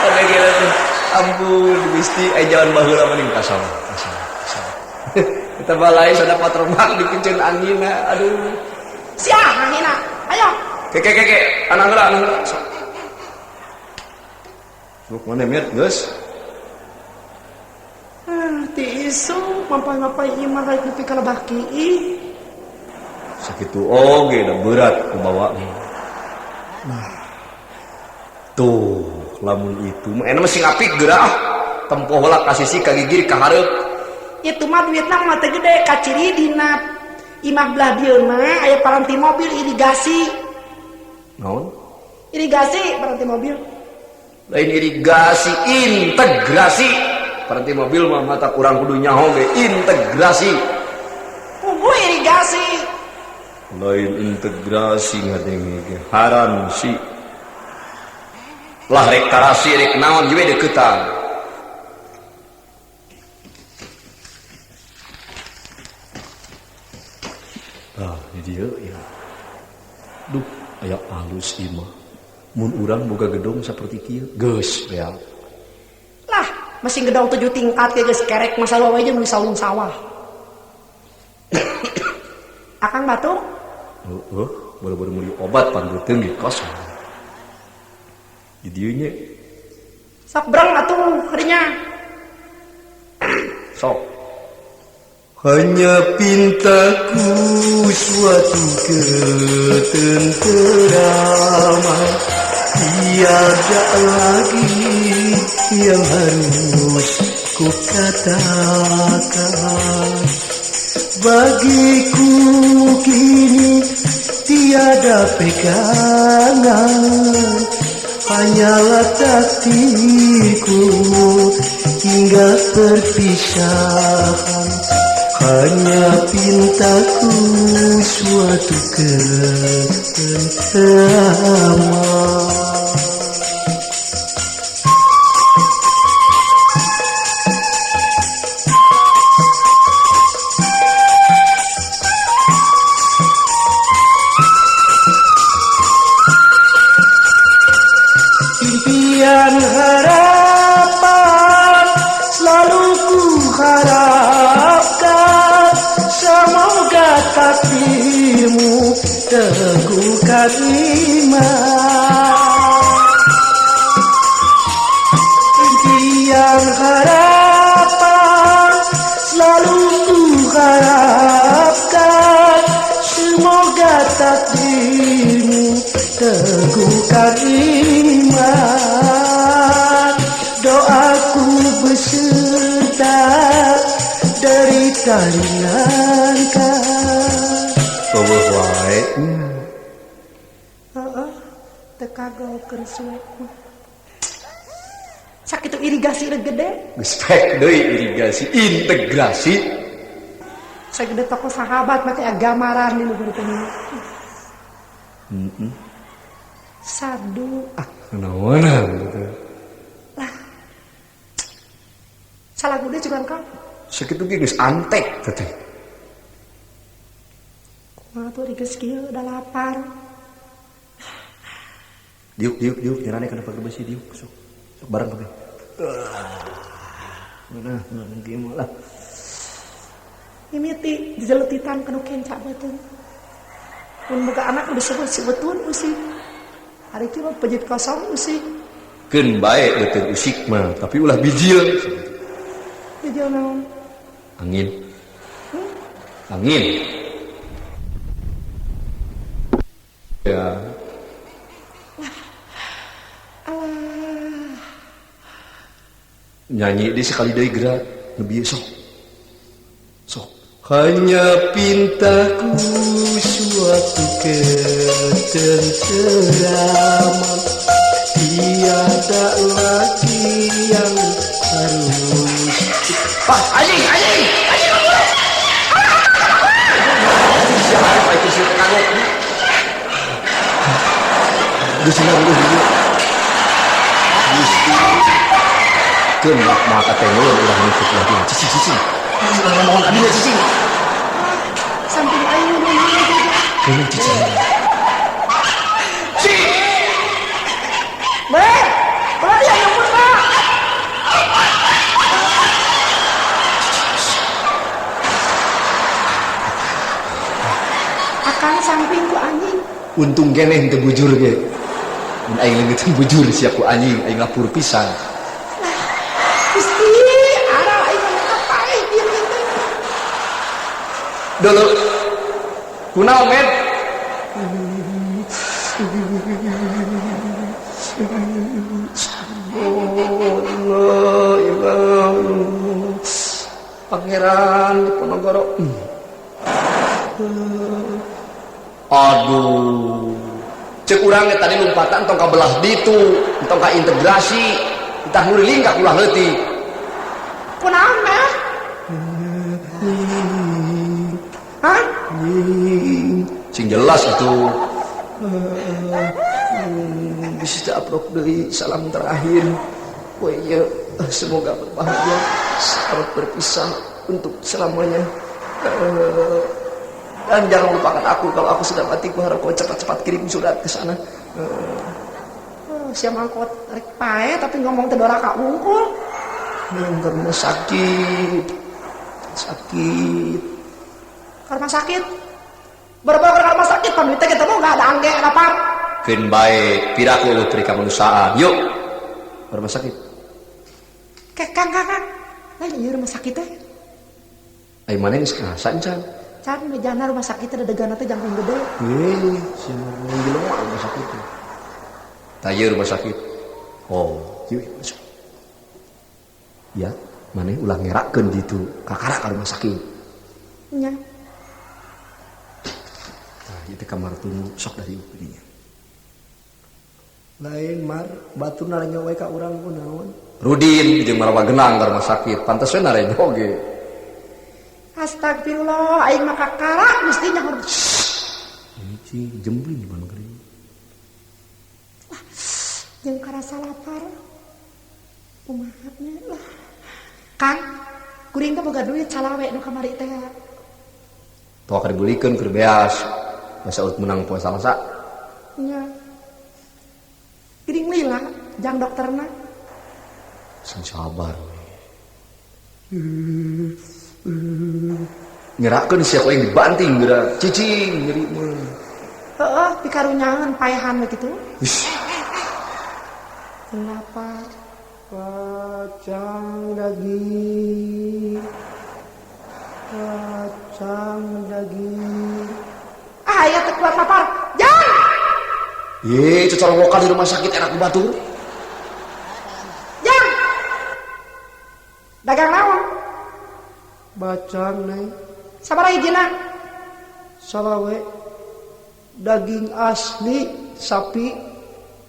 [SPEAKER 3] Ada gila tuh. Ampun, Gusti, jangan baheula mending kasal. Kasal, kasal. Kita balai sada patromak dipincen angina. Aduh.
[SPEAKER 2] Siah angina. Ayo.
[SPEAKER 3] Keke keke, anak heula, anak heula. Sok. Sok mana miet geus?
[SPEAKER 2] Ah, ti isu mampai-mampai imah rek nepi ka lebaki ih.
[SPEAKER 3] Sakitu oge da berat kubawa. Nah. Tuh, lamun itu mah enak mah sing apik geura ah. Tempoh heula ka sisi ka gigir ka hareup.
[SPEAKER 2] Itu mah duitna mah teu gede kaciri dina imah belah dieu mah aya paranti mobil irigasi.
[SPEAKER 3] Naon?
[SPEAKER 2] Irigasi paranti mobil.
[SPEAKER 3] Lain irigasi, integrasi. Paranti mobil mah mata kurang kudu nyaho ge integrasi.
[SPEAKER 2] Puguh irigasi.
[SPEAKER 3] Lain integrasi ngadenge ge haran si. Lah rek tarasi rek naon ieu deukeutan. Ah, di dieu ya. Duh, aya alus ieu mah. Mun urang boga gedung saperti kieu, geus beak.
[SPEAKER 2] Lah, masih gedong 7 tingkat ge geus kerek masalah wae jeung saulung sawah. Akang batuk?
[SPEAKER 3] Heeh, baru-baru meuli obat panggeuteung ge kosong. Di dieu nya.
[SPEAKER 2] Sok breng atuh harinya.
[SPEAKER 3] Sok.
[SPEAKER 1] Hanya pintaku suatu ketenteraman, tiada lagi yang harus kukatakan. Bagiku kini tiada pegangan, hanyalah takdirku hingga perpisahan. Hanya pintaku suatu ketenteraman. Impian harapan selalu ku harapkan, semoga takdirmu teguhkan iman. Impian harapan selalu ku harapkan, semoga takdirmu teguhkan iman. Doaku beserta derita ringankan.
[SPEAKER 3] Eueuh wae.
[SPEAKER 2] Heeh, teu kagok suwe mah. Sakitu irigasi reg gede.
[SPEAKER 3] Geus pek deui irigasi integrasi.
[SPEAKER 2] Sagede toko sahabat mah teh gamaran di luhur teh.
[SPEAKER 3] Heeh.
[SPEAKER 2] Sadu.
[SPEAKER 3] Ah, naonan gitu.
[SPEAKER 2] Lah. Salah gede juga kang.
[SPEAKER 3] Sakitu ge geus antek teh.
[SPEAKER 2] Kumaha tuh geus kieu udah lapar.
[SPEAKER 3] Diuk diuk diuk nyerane kana pagar besi diuk sok. Sok bareng kabeh. Nah, kieu mah lah.
[SPEAKER 2] Mimiti dijeletitan kanu kenca beuteung. Mun boga anak udah sebut si betun usik. Hari kieu mah pejit kosong usik.
[SPEAKER 3] Keun bae beuteung usik mah, tapi ulah bijil.
[SPEAKER 4] Gejo naon?
[SPEAKER 3] Angin. Angin. Ya.
[SPEAKER 4] Alah.
[SPEAKER 3] Nyanyi di sekali deui geura lebih sok. Sok. Hanya pintaku suatu ketenteraman, tiada lagi yang harus. Pak, anjing, anjing, anjing, siapa itu sih kagok? Gusti Gusti keun maka tengok urang nutup lagi cicing cicing. Ulah ngomong ka dieu cicing.
[SPEAKER 4] Samping aing ngomong
[SPEAKER 3] keun cicing. Cicing.
[SPEAKER 2] Be, ulah dia nyebut Pak.
[SPEAKER 4] Akang samping ku anjing.
[SPEAKER 3] Untung keneh teu bujur ge. Mun aing leungit bujur sia ku anjing, aing lapur pisan.
[SPEAKER 4] Lah, Gusti, arah aing mah paeh ieu teh.
[SPEAKER 3] Dulu. Kunaon, Med? Allah, ilah. Pangeran Diponegoro. Aduh. Cek urang tadi lompatan tong ka belah ditu, tong ka integrasi, entah nguriling ka ulah leutik.
[SPEAKER 2] Kunaon mah? Hah?
[SPEAKER 3] Sing jelas atuh. Bisa aprok deui salam terakhir. We ieu semoga berbahagia, selamat berpisah untuk selamanya. Dan jangan lupakan aku kalau aku sudah mati, ku harap kau cepat-cepat kirim surat ke sana.
[SPEAKER 2] Siapa angkot rek pae tapi ngomong teh doraka unggul.
[SPEAKER 1] Karena sakit. Sakit.
[SPEAKER 2] Karena sakit. Berbau ke rumah sakit pamit teh ketemu enggak ada angge lapar.
[SPEAKER 3] Keun bae piraku leuwih pri kamanusiaan. Yuk. Ke rumah sakit.
[SPEAKER 4] Ke Kang Kang. Lain ieu rumah sakit teh.
[SPEAKER 3] Ai maneh geus karasa encan?
[SPEAKER 4] Can mejana rumah sakit teh dedegana teh jangkung gede.
[SPEAKER 3] Heuh, sia jelema rumah sakit teh. Tah ieu rumah sakit. Oh, yuk masuk. Ya, maneh ulah ngerakeun ditu, kakara ka rumah sakit.
[SPEAKER 4] Nya.
[SPEAKER 3] Tah, ieu teh kamar tunggu sok dari dinya.
[SPEAKER 1] Lain mar, batur narenyo we ka urang ku naon?
[SPEAKER 3] Rudin jeung marawa genang ka rumah sakit, pantes we narenyo ge.
[SPEAKER 2] Astagfirullah, aing mah kakara mesti nyaho.
[SPEAKER 3] Ini cing jemblin di mana kali.
[SPEAKER 4] Lah, jeung karasa lapar. Kumaha nya lah. Kang, kuring teh boga duit salawe nu kamari teh.
[SPEAKER 3] Toh ka dibelikeun keur beas. Basa ut menang poe Salasa.
[SPEAKER 4] Nya. Geuning lila jang dokterna.
[SPEAKER 3] Sing sabar we. Nyerakeun sia ku aing dibanting geura cicing nyeri mah.
[SPEAKER 4] Heeh, pikarunyangan paehan we kitu. Kenapa?
[SPEAKER 1] Kacang daging. Kacang daging.
[SPEAKER 2] Ah, aya teh kuat lapar. Jang.
[SPEAKER 3] Ye, cocorowokan di rumah sakit enak ku batur.
[SPEAKER 2] Jang. Dagang naon?
[SPEAKER 1] Bacang neng.
[SPEAKER 2] Sabaraha hijina?
[SPEAKER 1] Salawe. Daging asli sapi.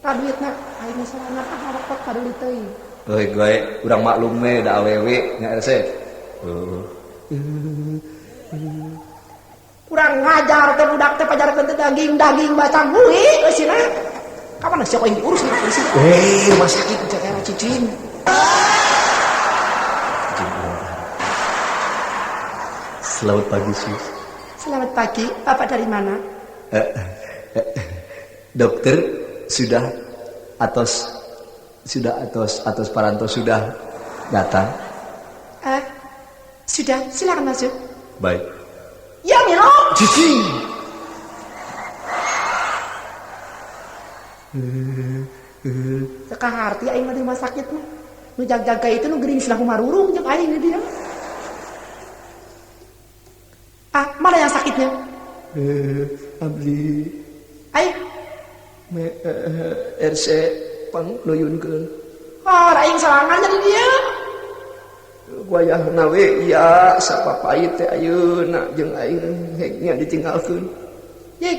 [SPEAKER 4] Tah duitna aing sorangan ah ngarokok paduli teuing.
[SPEAKER 3] Euy gue urang maklum we da awewe nya RC. Heeh.
[SPEAKER 2] Kurang ngajar teh budak teh pajarkeun teh daging-daging bacang hui eusina. Kapan sia aing diurus nih polisi?
[SPEAKER 3] Eh, rumah sakit cakera cicing. Selamat pagi, Sus.
[SPEAKER 4] Selamat pagi, Bapak dari mana?
[SPEAKER 3] Dokter sudah atos sudah atos atos parantos sudah datang.
[SPEAKER 4] Sudah, silakan masuk.
[SPEAKER 3] Baik.
[SPEAKER 2] Ya, Milo.
[SPEAKER 3] Cicing.
[SPEAKER 4] Teu kaharti aing mah di rumah sakit mah.
[SPEAKER 2] Nu jag-jaga itu nu gering silah marurung jeung aing di dia. Ah, mana yang sakitnya?
[SPEAKER 1] Abdi.
[SPEAKER 2] Aing
[SPEAKER 1] me RC pang nuyunkeun.
[SPEAKER 2] Oh, aing sorangan jadi dia.
[SPEAKER 1] Wayahna we ieu sapapait teh ayeuna jeung aing hek nya ditinggalkeun.
[SPEAKER 2] Yek.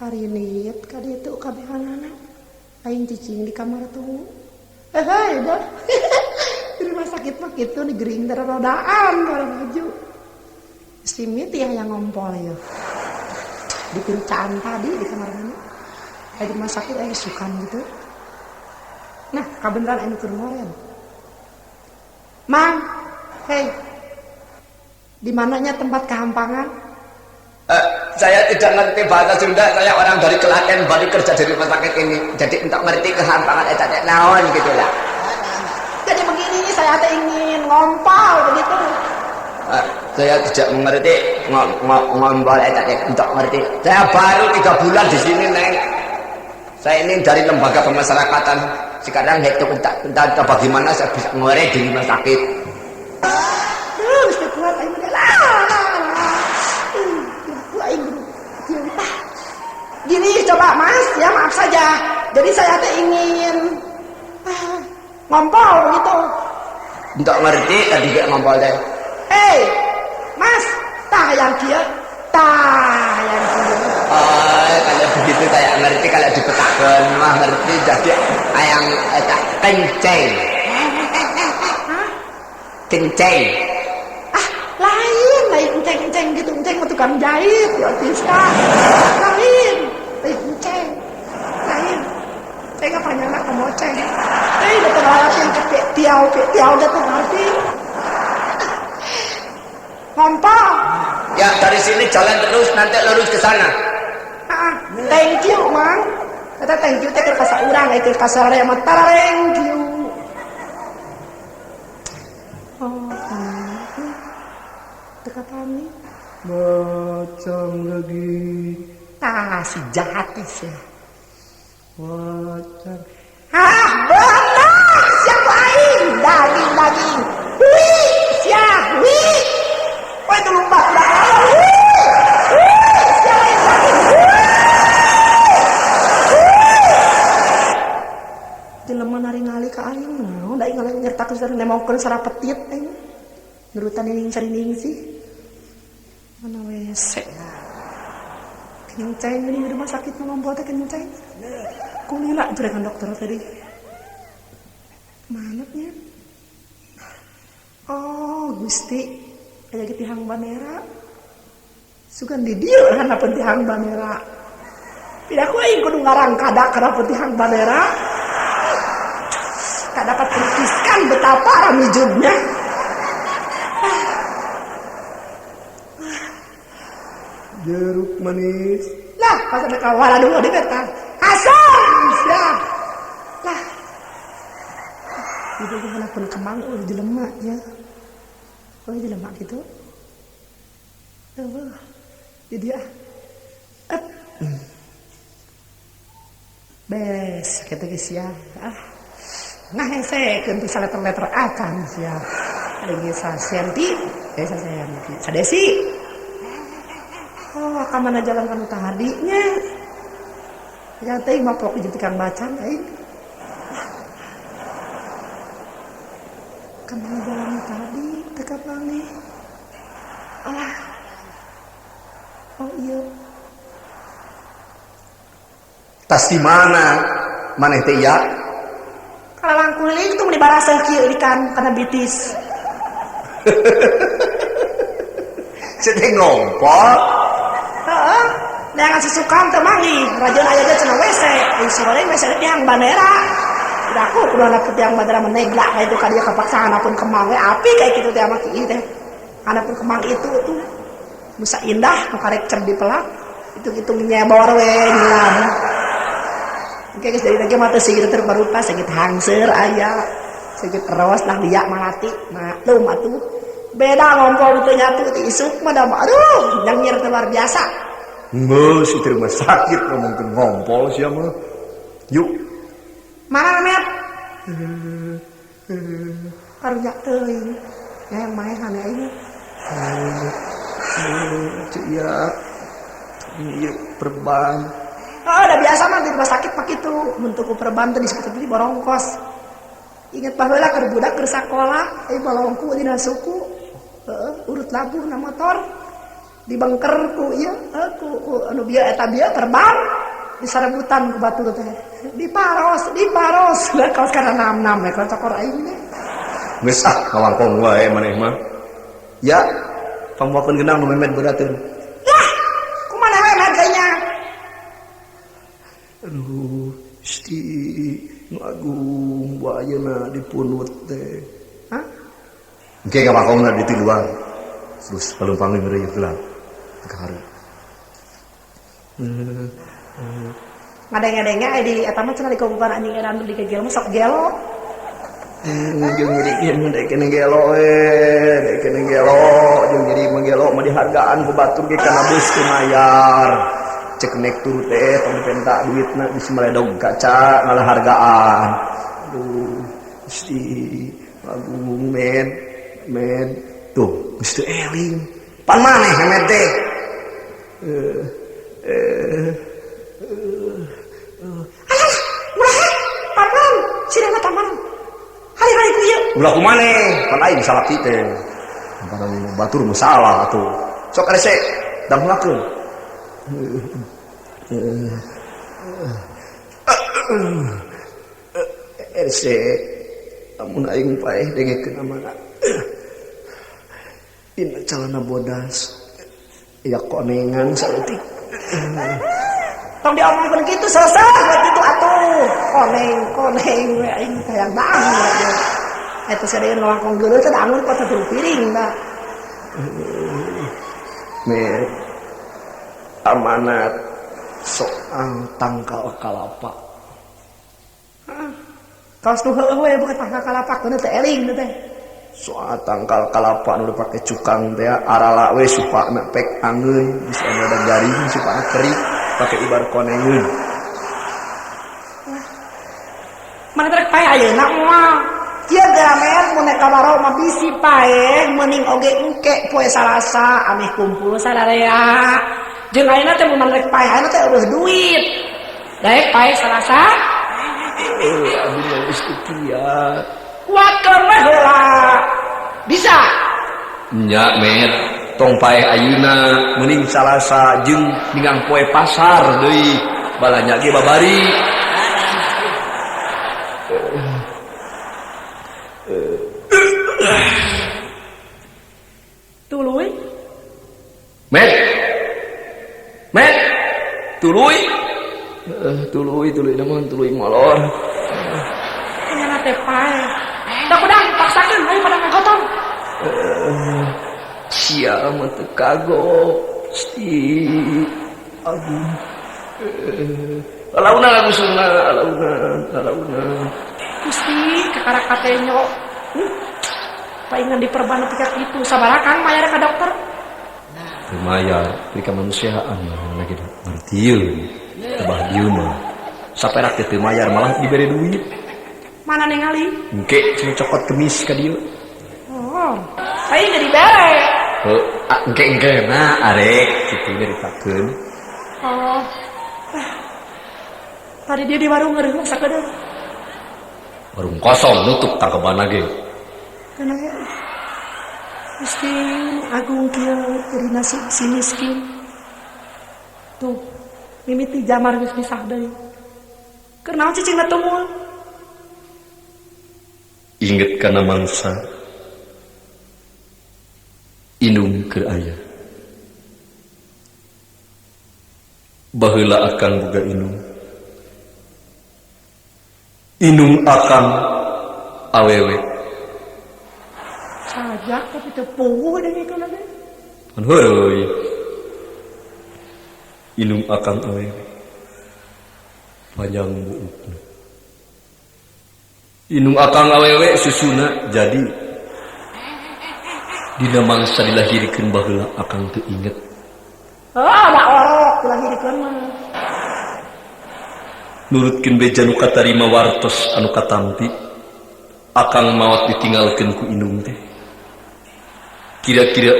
[SPEAKER 2] Ari niat ka ditu kabehanana. Aing cicing di kamar tunggu. Hei dah. Di rumah sakit mah kitu di gering rodaan orang maju. Si Miti yang ngompol ya. Di pincaan tadi di kamar mana? Di rumah sakit aing sukan gitu. Nah, kabeneran aing keur ngoren. Mang, hei. Di mananya tempat kehampangan?
[SPEAKER 3] Saya tidak ngerti bahasa Sunda, saya orang dari Klaten, baru kerja di rumah sakit ini. Jadi untuk ngerti kehampangan eta teh naon gitu lah.
[SPEAKER 2] Jadi begini, saya teh ingin ngompol begitu.
[SPEAKER 3] Saya tidak mengerti ngompol eta teh, untuk ngerti. Saya baru 3 bulan di sini, Neng. Saya ini dari lembaga pemasyarakatan. Sekarang itu entah bagaimana saya bisa ngore di rumah sakit.
[SPEAKER 2] Duh, mesti kuat aing mah lah. Gini coba Mas, ya maaf saja. Jadi saya teh ingin ngompol begitu.
[SPEAKER 3] Enggak ngerti tadi kayak ngompol teh.
[SPEAKER 2] Hei, Mas, tah yang kieu, tah yang kieu.
[SPEAKER 3] Oh, kalau begitu kayak ngerti kalau dipetakeun mah ngerti jadi ayang eta kenceng.
[SPEAKER 2] Hah?
[SPEAKER 3] Kenceng.
[SPEAKER 2] Ah, lain, lain enceng-enceng gitu, enceng mah tukang jahit, ya Tista. Lain, lain enceng. Lain. Ceng apa nyana kemoceng. Datang ngerti ke tiau, tiau datang ngerti. Ngompol.
[SPEAKER 3] Ya, dari sini jalan terus nanti lurus ke sana.
[SPEAKER 2] Thank you, Mang. Kata thank you teh keur ka saurang, keur ka sararea mah thank you. Oh, teu pamit.
[SPEAKER 1] Macam lagi.
[SPEAKER 2] Tah si jahat sih.
[SPEAKER 1] Wacan.
[SPEAKER 2] Hah, benar siapa aing? Daging-daging. Wih, sia, wih. Wah, itu lomba udah. Wih, wih, sia lain daging. Wih. Wih. Jelema naringali ka aing naon, da aing nyertakeun sareng nemongkeun sarapetit aing. Nurutan ning sarining sih. Mana WC. Kenceng ini di rumah sakit ngompol teh kenceng. Kunila juragan dokter tadi. Manutnya. Oh, Gusti, aya ge tihang bandera. Sugan di dieu handapeun tihang bandera. Tidak ku aing kudu ngarangkadak kana tihang bandera. Tak dapat melukiskan betapa ramijubnya.
[SPEAKER 1] Jeruk manis.
[SPEAKER 2] Lah, pas ada kawan dulu di peta. Asam, ya. Lah. Itu gimana pun kemang udah jelema ya. Oh, jelema gitu. Tuh. Jadi ah. Bes, kita geus ya. Ah. Nah, hese keun teh saleter-leter acan sia. Lagi sasenti, sasenti. Sadesi. Oh, ka mana jalan kanu tadinya? Ya teh mah pok jeung tukang bacan aing. Ka mana jalan tadi teu kapanggih. Alah. Oh iya.
[SPEAKER 3] Tas di mana? Maneh teh ya?
[SPEAKER 2] Kalalang kuling tuh mun dibaraseuh kieu ikan kana bitis.
[SPEAKER 3] Sedeng ngompol.
[SPEAKER 2] Heeh. Neangan susukan teu manggih, rajeun aya ge cenah WC, euy soreng WC teh tiang bandera. Udah aku kudu anak tiang bandera meneglak ka itu ka dia kapaksaan pun kemang we api kayak gitu teh mah kieu teh. Anapun kemang itu tuh Nusa Indah nu karek cem di pelak hitung-hitung nyebor we nyilam. Oke guys, dari lagi mah teu segitu terbarupa segit hangseur aya, segit ros lah dia malati, maklum atuh. Beda ngompol teu nyatu ti isuk mah da aduh nyengir teh luar biasa.
[SPEAKER 3] Geus itu rumah sakit ngomongkeun ngompol sia mah. Yuk.
[SPEAKER 2] Mana Met? Karunya teuing. Ya maehan aing.
[SPEAKER 1] Iya. Iya perban.
[SPEAKER 2] Oh, udah biasa mah di rumah sakit mah kitu. Mun tuku perban teh disebut di borongkos. Ingat baheula keur budak keur sakola, euy bolongku dina suku. Heeh, urut labuh na motor. Dibengker ku ieu, ku anu bieu eta bieu perban disarebutan ku batur teh. Diparos, diparos. Lah kaos kana nam-nam we cokor aing teh.
[SPEAKER 3] Geus ah ngawangkong wae maneh mah.
[SPEAKER 1] Ya, pangbawakeun genang nu memet beurateun.
[SPEAKER 2] Lah, kumaha we med kayaknya?
[SPEAKER 1] Aduh, Gusti nu agung bu ayeuna dipunut teh.
[SPEAKER 2] Hah?
[SPEAKER 3] Engke ngawangkongna di luar. Terus palumpangeun ngeureuyeuh heula. Ka hareup.
[SPEAKER 2] Ngadeng-ngadengnya di eta mah cenah dikukukan anjing edan di kegel mah sok gelo.
[SPEAKER 1] Jeung jadi kene gelo we, kene gelo, jeung jadi mah gelo mah dihargaan ku batur ge kana beus teu mayar. Cek nek turu teh tong dipenta duitna geus meledog kaca ngalahargaan. Aduh, Gusti Agung med med tuh geus teu eling. Pan maneh med teh.
[SPEAKER 2] Alah, ulah paman, sirena taman. Hari-hari ku ieu.
[SPEAKER 3] Ulah ku maneh, pan aing salaki teh. Pan batur mah salah atuh. Sok rese, danglakeun.
[SPEAKER 1] Rese, amun aing paeh dengekeun amanah. Dina calana bodas. Ya konengan saeutik.
[SPEAKER 2] Tong diomongkeun kitu selesai we kitu atuh. Koneng, koneng we aing hayang banget. Eta sadeun ngawangkong geuleuh teh dangun kok satu piring da.
[SPEAKER 1] Met amanat soal tangkal kalapa.
[SPEAKER 2] Heeh. Kaos nu heueuh we bukan tangkal kalapa keun teh eling teh.
[SPEAKER 1] Soal tangkal kalapa nu dipake cukang teh arala we supana pek angeun bisa ada garing supana kerik pake ibar konengeun.
[SPEAKER 2] Mana terek paeh ayeuna moal. Kieu geramer mun ka waro mah bisi paeh meuning oge engke poe Salasa ameh kumpul sararea. Jeung ayeuna teh mun rek paeh ayeuna teh eueuh duit. Daek paeh Salasa.
[SPEAKER 1] Abdi mah geus teu kiat.
[SPEAKER 2] Kuatkeun we heula. Bisa.
[SPEAKER 3] Nya met tong paeh ayeuna meuning Salasa jeung ningang poe pasar deui balanja ge babari.
[SPEAKER 2] Tuluy.
[SPEAKER 3] Met. Met. Tuluy.
[SPEAKER 1] Tuluy tuluy namun tuluy molor.
[SPEAKER 2] Kumaha teh paeh. Da kudang paksakeun ayo pada ngagotong.
[SPEAKER 1] Sia mah teu kagok. Gusti Agung. Alauna lagusuna, alauna, alauna.
[SPEAKER 2] Gusti kakarak katenyo. Paingan diperban nepi ka kitu sabaraha Kang mayar ka dokter?
[SPEAKER 3] Teu mayar, pri kamanusiaan mah lagi ngertieun. Tebah dieu mah.
[SPEAKER 1] Saperak teh teu mayar malah dibere duit.
[SPEAKER 2] Mana ningali?
[SPEAKER 1] Engke cenah cokot kemis ka dieu.
[SPEAKER 2] Oh, aing ge dibere.
[SPEAKER 3] Heuh, engke-engke na arek kitu nyaritakeun.
[SPEAKER 2] Oh. Tadi dia di warung ngeureun sakedeung.
[SPEAKER 3] Warung kosong nutup tangkeban ge.
[SPEAKER 2] Kana ya. Gusti Agung kieu jadi nasib si miskin. Tuh, mimiti jamar geus misah deui. Keur naon cicing na tumul?
[SPEAKER 3] Inget kana mangsa. Inung keur aya. Baheula akang boga inung. Inung akang awewe.
[SPEAKER 2] Sajak tapi teu puguh dengekeun lagi.
[SPEAKER 3] Pan heureuy. Inung akang awewe. Panjang buukna. Inung akang awewe susuna jadi dina mangsa dilahirkeun baheula akang teu inget.
[SPEAKER 2] Oh, da orok. Kulahirikeun mah.
[SPEAKER 1] Nurutkeun beja nu katarima wartos anu katampi, akang maot ditinggalkeun ku indung teh. Kira-kira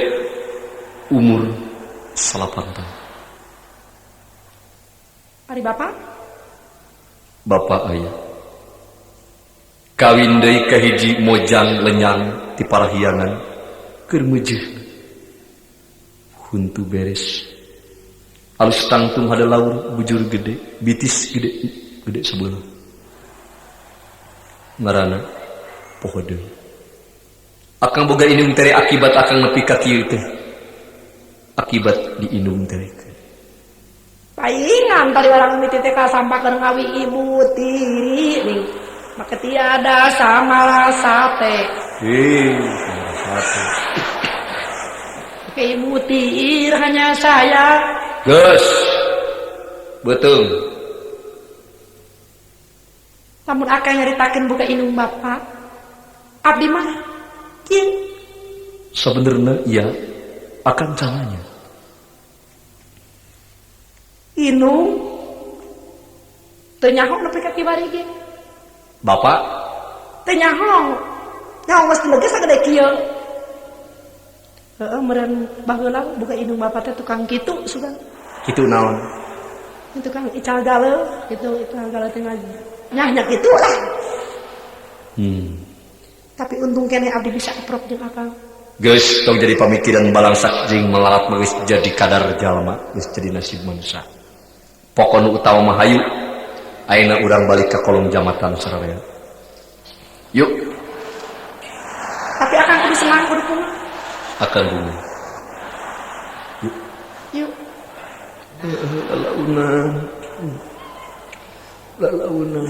[SPEAKER 1] umur 8 tahun.
[SPEAKER 2] Ari bapak?
[SPEAKER 1] Bapak aya. Kawin deui ka hiji mojang lenyang ti parahyangan keur meujeuh. Huntu beres. Alus tangtung hada laur, bujur gede, bitis gede, gede sebelah. Ngaranna poho deui. Akang boga indung tere akibat akang nepi ka kieu teh. Akibat di indung tere.
[SPEAKER 2] Paingan tadi orang mimiti teh ka sampakeun ngawi ibu tiri ning. Maka tiada sama sate.
[SPEAKER 1] Sama sate.
[SPEAKER 2] Oke, ibu tir hanya saya.
[SPEAKER 1] Geus. Beuteung.
[SPEAKER 2] Lamun akang nyaritakeun buka indung bapak. Abdi mah kieu.
[SPEAKER 1] Sebenarnya iya akan caranya.
[SPEAKER 2] Inung teu nyaho nepi ka kiwari ge.
[SPEAKER 1] Bapak
[SPEAKER 2] teu nyaho. Nyaho geus dileges sagede kieu. Heeh, meureun baheula buka indung bapak teh tukang kitu sugan.
[SPEAKER 1] Kitu naon?
[SPEAKER 2] Tukang ical galeuh kitu, ical galeuh teh nyah nya kitu lah. Tapi untung keneh abdi bisa aprok jeung akang.
[SPEAKER 1] Geus tong jadi pamikiran balangsak jeung melarat mah geus jadi kadar jalma, geus jadi nasib manusia. Pokok nu utama mah hayu ayeuna urang balik ka kolong jambatan sararea. Yuk.
[SPEAKER 2] Tapi akang kudu senang kudu kumaha?
[SPEAKER 1] Akang kudu. Yuk.
[SPEAKER 2] Yuk.
[SPEAKER 1] Lalauna. Lalauna.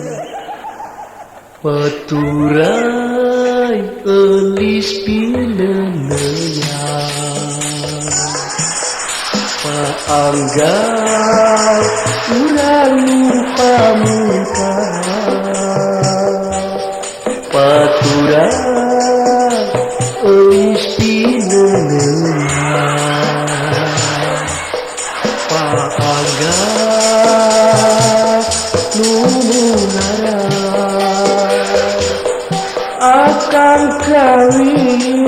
[SPEAKER 1] Paturai elis pineneya. Paanggal urang lupa muka. Paturai elis pineneya. Paanggal numunara. Akang kawin